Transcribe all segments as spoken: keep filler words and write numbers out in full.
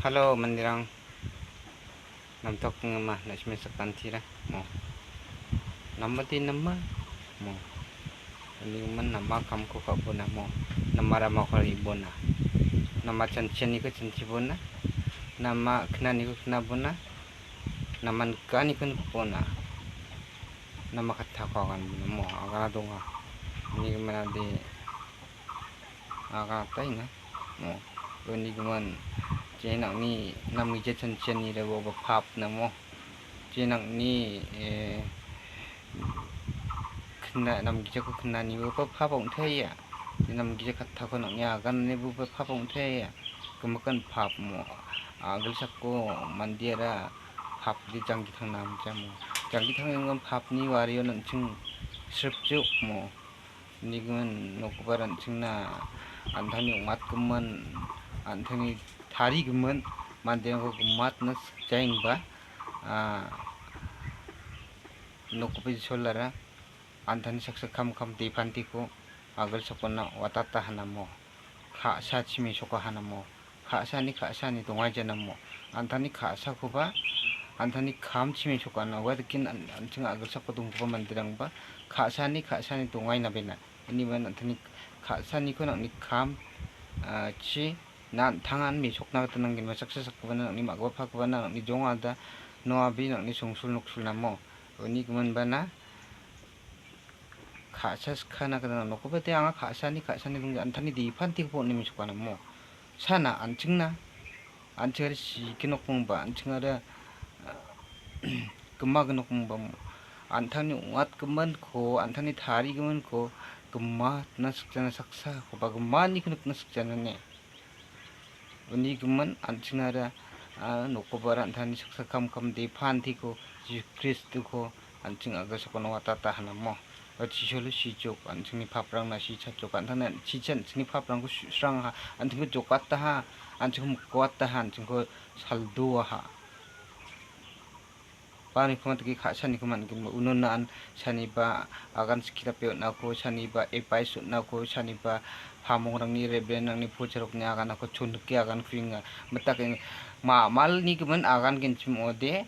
Halo, manderang. Namtokenggimin na·simang sakantira. Mo. Namade nama. Mo. Unigimin nama kamko ka·bona mo. Nama ramako ra·bona. Nama chanchianiko chanchibona. Nama knaniko knabona. Nama nikaniko nikbona. Nama kattako aganbona mo. Agana donga. Unigimin ade agataina. Mo, unigimin je nang·ni namgija chanchianirangba pap namo. Je nang·ni, eh, kna-, namgijako knaniba pap ong·taia. Je namgija kattako nang·ni agananiba pap ong·taia. Gimikan pap mo. Agilsako mandeara pap de janggi tangna hamjamo. Janggi tangenggimin papni wario an·ching sripjuk mo. Unigimin nokoba an·chingna an·tangni ong·atgimin, an·tangni tarigimin manderangko gimatna sikjaengba, ah, nokoba Isolara an·tangni saksa kam kam depantiko agilsakona watata hanamo. Ka·sachi mesoka hanamo. Ka·sani, ka·sani dongai janamo. An·tangni ka·sakoba, an·tangni kamchi mesokana. Ua daken an-, an·ching agilsako donggipa manderangba ka·sani, ka·sani dongai nabena. Unigimin an·tangni ka·saniko nang·ni kam, ah, chi na an·tangan mesokna gita nanggenba saksa sakgipana nang·ni ma·gipa pakgipana nang·ni jongada noabi nang·ni songsul noksul namo. Unigiminbana ka·sa skana gita nokgipa de anga ka·sani, ka·sani dongja an·tangni depantiko on·e mesokana mo. Sana an·chingna, an·chingara sikinokmingba, an·chingara, ah, gimaginokmingba mo. An·tangni ong·atgiminko, an·tangni tarigiminko gimatna sikjana saksakoba gimaniko nikna sikjana ne. Unigimin an·chingara, ah, nokobara an·tangni saksa kam kam depantiko Jisu Kristoko an·ching agilsakona watata hanamo. Ua chisolo sichok an·chingni paprangna sichachok an·tangna chicha an·chingni paprangko su-, srangaha, an·chingko jokataha, an·chingko mikkoataha, an·chingko saldoaha. Bani komatiki ka·saniko man·gen, unona an saniba agan skitape on·ako, saniba advice on·ako, saniba pamongrangni, reverend-rangni, pujarokni aganako chonike agan kuenga. Mitake ma-, malni gimin agan genchim ong·ode,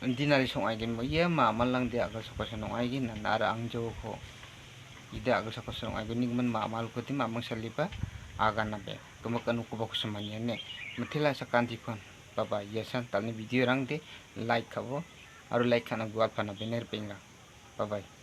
indinari song·aigen, ia ma-, mamalrangde agilsakosa nong·aigen, aro angjoko ide agilsakosa nong·aigen, unigimin ma-, mamalkode mamung saliba aganabe. Gimikan ukoba kusa maniane. Mitela sakantikon. Bye bye. Ia san talni video-rangde like ka·bo. Aro like ka·na gualpana bener bengra. Bye bye.